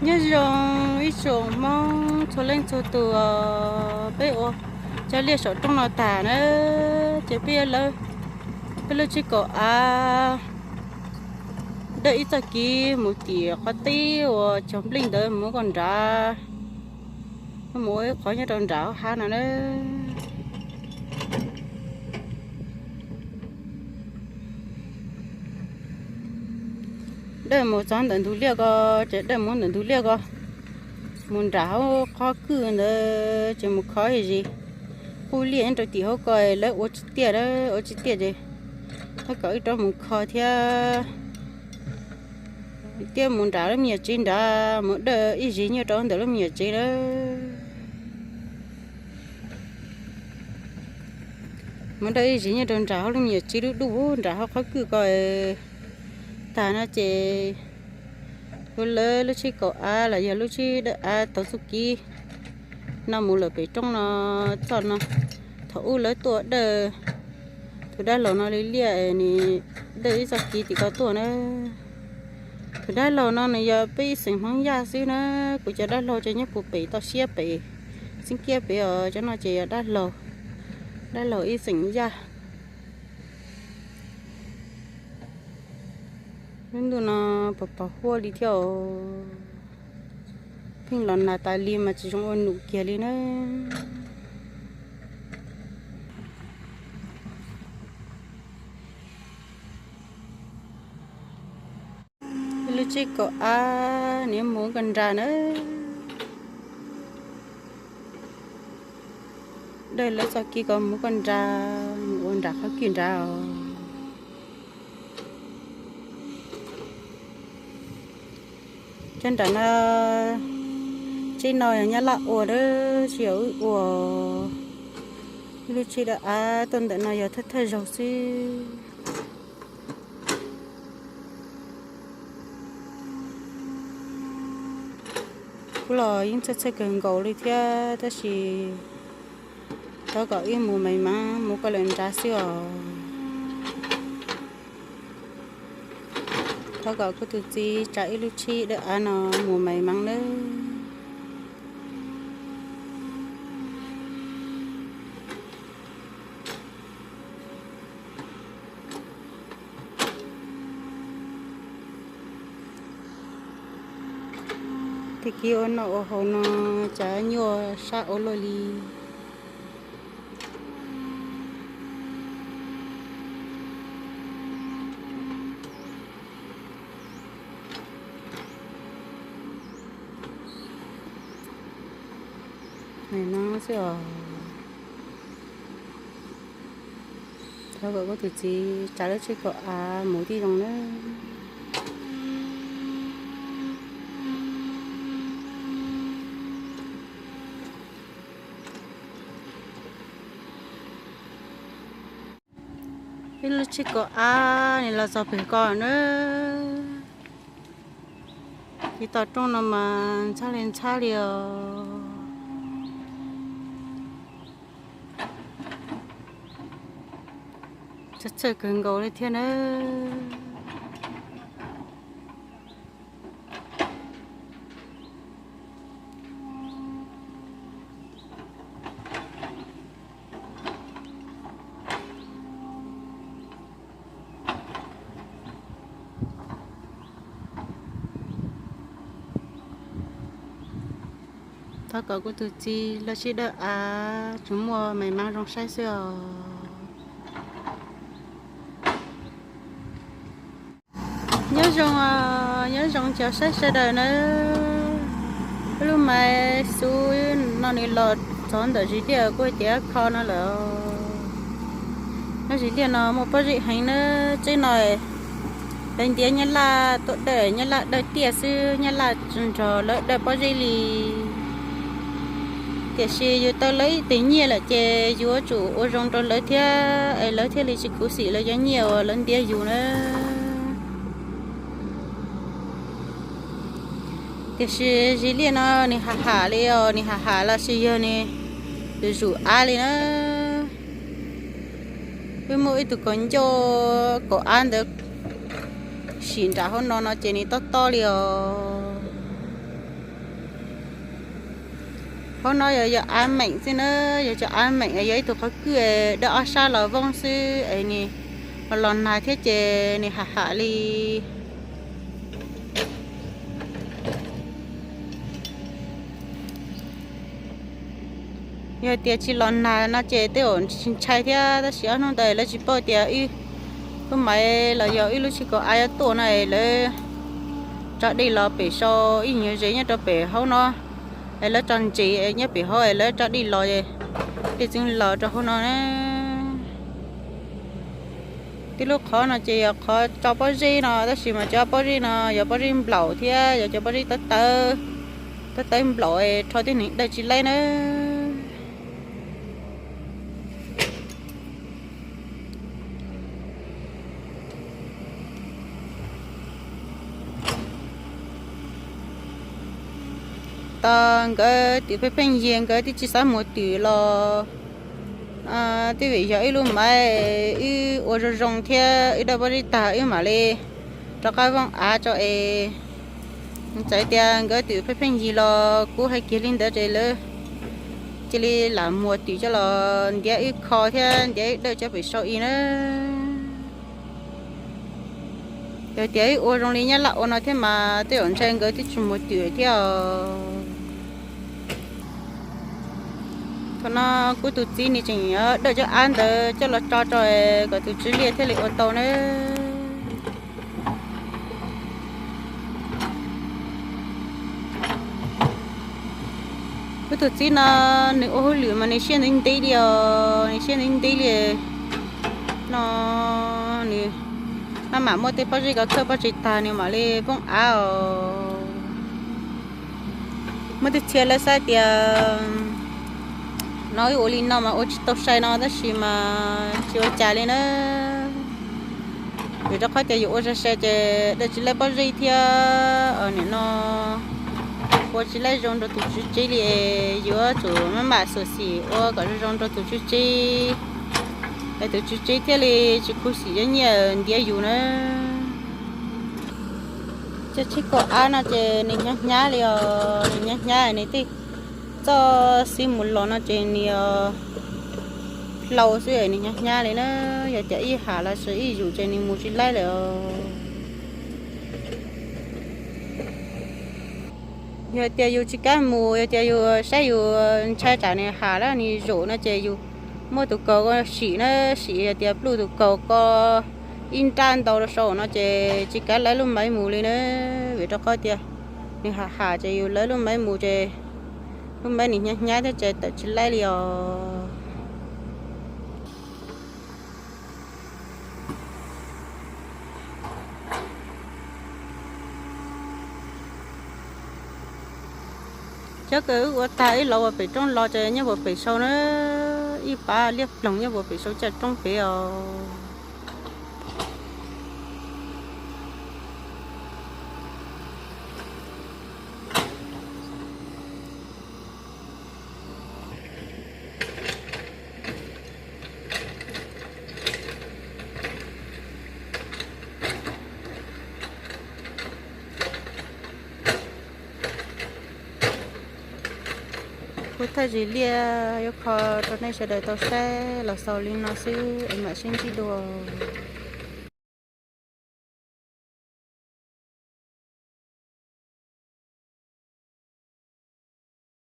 Nyob zoo ib tsoom Hmoob txhua leej txhua tus, peb ua cov liaj saum rooj no tag na, ces peb yuav lawv peb lub tsheb kaum av dawj ib txoj kev mus tim qhov teb uas cog nplej ntawd mus kom nrad, mus ua ib qhov nyob rau nram hauv hav no na. Dawj mus txog ntawm ntug liaj ko, ces dawj mus ntawm ntug liaj ko, mus nram hauv qhov kwj ntawd ces mus kho ib zis qub liaj nyob rau tim hauv ko, lawv ua tsis tiaj, ua tsis tiaj ces lawv kom wb rov mus kho thiab. Thiab mus nram lub me nyuam tsev nrad, mus dawj ib zis nyob rau ntawm lub me nyuam tsev lawm. Mus dawj ib zis nyob rau nram hauv lub me nyuam tsev dub dub nram hauv qhov kwj ko tag no ces yuav lawv lub tsheb kaum av los yog lub tsheb dawj av taug txuj kev no mus lawm pem roob no, txoj no. Thaum ub lawv tuaj dawj tus dab laug no li liaj, nws dawj ib txoj kev tim ko tuaj na. Tus dab laug no nws yog peb ib xeem Hmoob Yaj xwb na. Kuv cov dab laug ces nyob puag pem toj siab pem, xeeb kiab pem os. Cov no ces yog dab laug, dab laug ib xeem Yaj. Lub ntuj no pos pos huab li thiab os, pheej los nag tas li mas tsis zoo ua num kiag li na. Lub tsheb kaum av nws mus kom nrad na. Dawj lawv txoj kev kom mus kom nrad, mus ua nram qhov kwj nrad os. Cov nram no, tsheb no yog Nyab Laj ua, tsis yog wb ua. Lub tsheb dawj av tuaj ntawm no yog thawj thawj zaug xwb. Kuv los yeej txhawj txhawj kawg nkaus li thiab, tab sis thov kom wb mus mais mas mus kom lawm nrad xwb os. Thov kom kuv tus txiv tsa ib lub tsheb dawj av no mus mais mas nawb. Tej kev ua noj ua haus no cas nyuaj sab ua luaj li. Nim no xwb os. Thov kom kuv tus txiv tsa lub tsheb kaum av mus tib zoo nawb. Ib lub tsheb kaum av nws los txog pem ko nawb. Ces toj roob no mas ntxhab li ntxhab li os. Txhawj txhawj kawg nkaus li thiab nawb. Thov kom kuv tus txiv lub tsheb dawj av tsuas muaj mais mas zoo saib xwb os. Nyob zoo, nyob zoo cov saib sawv daws nawb. Lub mais xub no nws los txog ntawm zis liaj kuj tiav kho no lawm. Lub zis liaj no muaj pob zeb heev nawb. Tsheb no lawv ntiav Nyab Laj tuaj dawj, Nyab Laj dawj tiaj xwb, Nyab Laj nrog lawv dawj pob zeb li. Tiam sis yus tau lawv ib tes nyiaj lawm ces yuav tsum ua zoo rau lawv thiab es lawv thiaj li tsis khuv xim lawv cov nyiaj uas lawv ntiav yus na. Tiam sis zis liaj no nws ham ham li os, nws ham ham los sis yog nws zuj zus av li na. Peb muaj ib tug kaus ncauj kaum av ntawd sim nram hauv no no ces nws tob tob li os. Qhov no yog, yog av meem xwb na, yog cov av meem, yog ib tug qhov kwj dawb ob sab los voob xwb es nws los nag thiab ces nws ham ham li. Yog tias tsis los nag no ces tej zaum tsis ntshai thiab, tab sis ob hnub ntawd lawv tsis paub tias wb lub maiv los yog wb lub tsheb kaus av yuav tuaj no es lawv tso dej los pem sau ib nyuag ze nyob rau pem hauv no, es lawv tso ntses nyob pem hauv es lawv tso dej los, dej txeev los rau hauv no na. Tib lub qhov no ces yog qhov tso pob zeb no, tab sis mas cov pob zeb no yog pob zeb nplaum thiab yog cov pob zeb tawv tawv, tawv tawv nplaum, rho tib neeg dawj tsis laib na. Tos nkawd twm pheej pheej yig, nkawd twb tsis xav mus twm los, twb vim yog wb lub maiv, wb ua zoo zoo thiab wb dawj pob zeb tag wb mam li rov qab vooj av tso es. Txawm tias nkawd twm pheej pheej yig los kuv hais kiag li ntawd ces lawv cia li lam muag twm coj los ntiav wb kho thiab ntiav wb dawj cov pem sau i na. Yog tias wb ua zoo li nyab laj ua no thiab mas tej zaum ntshai nkawd twb tsis muag twm thiab os. Thaum no kuv tus txiv nws tseem dawj cov av ntawd coj los tso tso kom tus tswv liaj thiaj li ua tau na. Kuv tus txiv no nws ua hauj lwm mas nws siab ntev ntev li os, nws siab ntev ntev li no. Nws maj mam muab tej pob zeb ko khawb pob zeb tag nws mam li poob av os. Muaj tej txhia lawv xav tias no wb ua li no mas ua tsis tau sai no, tab sis mas tsis ua cas li na. Vim rau qhov tias yus ua sai sai ces dawj tsis laib pob zeb thiab nim no ua tsis laib zoo rau tus tswv tsev li, yuav tsum maj mam xyuam xim ua kom zoo zoo rau tus tswv tsev, es tus tswv tsev thiaj li tsis khuv xim cov nyiaj ntiav yus na. Cov tsheb kaus av no ces nws hnyav hnyav li os, nws hnyav hnyav nws tej txoj xib mus los no ces nws hlau xwb nws hnyav hnyav li na. Yog tias ib ham los sis ib yus ces nws mus tsis laib lawm os. Yog tias yus tsis kam mus, yog tias yus saib yus ntshai tsam nws ham los nws zaum no ces yus muab tus kaus sim na, sim yog tias pluj tus kaus ko ib nrab ntau rau saum no ces tsis kam lawv lub maiv mus li na. Vim rau qhov tias nws ham ham ces yus lawv lub maiv mus ces lub maiv nws hnyav hnyav thiab ces tawm tsis laib li os. Cov kws wb ua tag wb los puag pem roob los ces nyob puag pem saud na, ib pab liab ploog nyob puag pem saud caj roob pem os. Kuv thawj zis liaj yuav kho rau nej sawv daws tau saib los xaus li no xwb es mam sib ntsib dua.